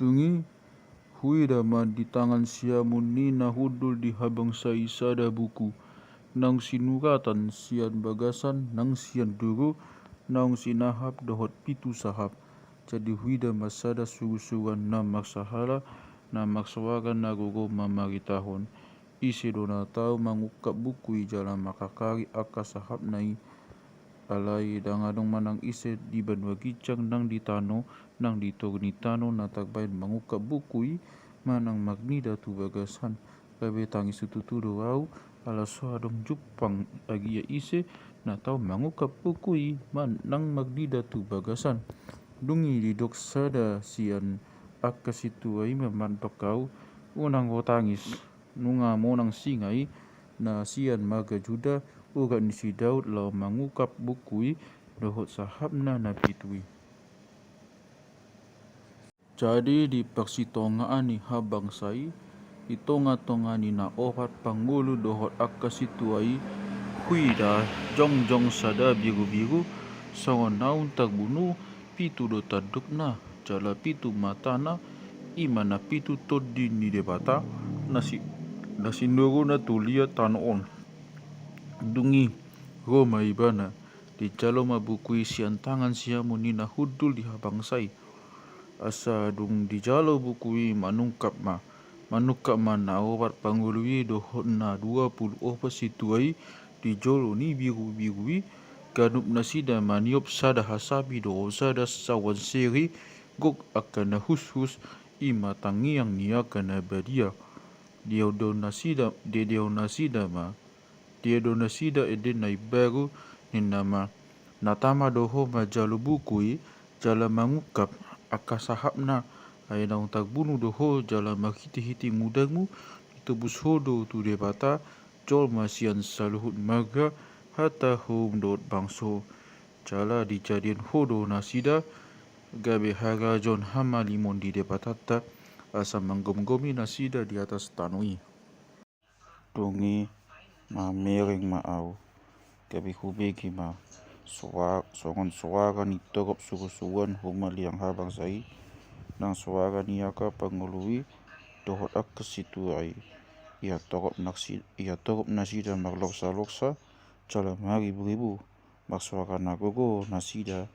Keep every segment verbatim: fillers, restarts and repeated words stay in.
Dung i huida ma di tangan siamun ni na hundul di habangsa i sada buku, naung sinuratan sian bagasan nang sian toru, naung sinahap dohot pitu sahap. Jadi huida ma sada surusuruan na marsahala, na marsoara na gogo mamaritahon: Ise do na tau mangungkap buku i jala mangkari angka sahapna i? Alai ndang adong manang ise di banua ginjang nang di tano nang di toru ni tano na tarbaen mangungkap buku i manang marnida tu bagasan. Gabe tangis tutu do ahu, ala so adong jumpang agia ise na tau mangungkap buku i manang marnida tu bagasan. Dung i didok sada sian angka sintua i ma mandok ahu: Unang ho tangis, nunga monang singa i, na sian marga Juda, urat ni si Daud, laho mangungkap buku i dohot sahapna na pitu i. Jadi di parsitongaan ni habangsa i, di tongatonga ni na opat pangolu dohot angka sintua i, huida jongjong sada birubiru, songon naung tarbunu, pitu do tandukna jala pitu matana, i ma na pitu tondi ni Debata, na si, na sinuruna tu liat tano on. Dung i ro ma ibana, dijalo ma buku i sian tangan siamun ni na hundul di habangsa i. Asa dung dijalo buku i, manungkap ma, manungkap ma na opat pangolu i dohot na dua pulu opat sintua i di jolo ni birubiru i. Ganup nasida maniop sada hasapi dohot sada sawan seri, gok angka na hushus, i ma tangiang ni angka na badia. Diedaon nasida, diedaon nasida ma, diedaon nasida ende na imbaru, ninna ma: Na tama do ho manjalo buku i jala mangungkap angka sahapna, ai naung tarbunu do ho jala marhitehite mudangmu ditobus ho do tu Debata jolma sian saluhut marga, hatahoum dohot bangso. Jala dijadian ho do nasida gabe harajaon hamalimon di Debatanta, asa manggomgomi nasida di atas tano i. Dung i mamereng ma ahu, gabe hubege ma soa-, songon soara ni torop surusuruan humaliang habangsa i, nang soara ni angka pangolu i dohot angka sintua i. Ia torop nasi-, ia torop nasida marlorsalorsa jala mariburibu, marsoara na gogo nasida,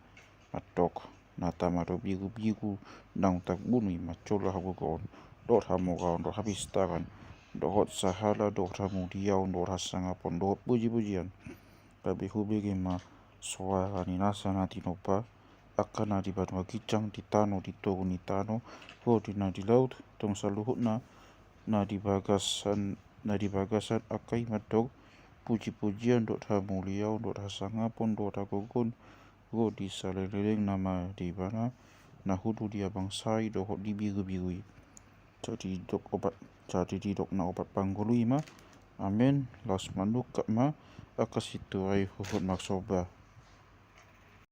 mandok: Na tama do birubiru, naung tarbunu i manjalo hagogoon dohot hamoraon dohot hapistaran dohot sahala dohot hamuliaon dohot hasangapon dohot pujipujian. Gabe hubege ma soara ni nasa na tinompa, angka na di banua ginjang, di tano, di toru ni tano, ro di na di laut, tong saluhutna na di bagasan, na di bagasan angka i mandok: Pujipujian dohot hamuliaon dohot hasangapon dohot hagogoon ro di saleleng nama di Ibana na hundul di habangsa i dohot di birubiru i. Jadi didok opat, jadi didok na opat pangolu i ma: Amen. Laos manungkap ma angka sintua i huhut marsomba.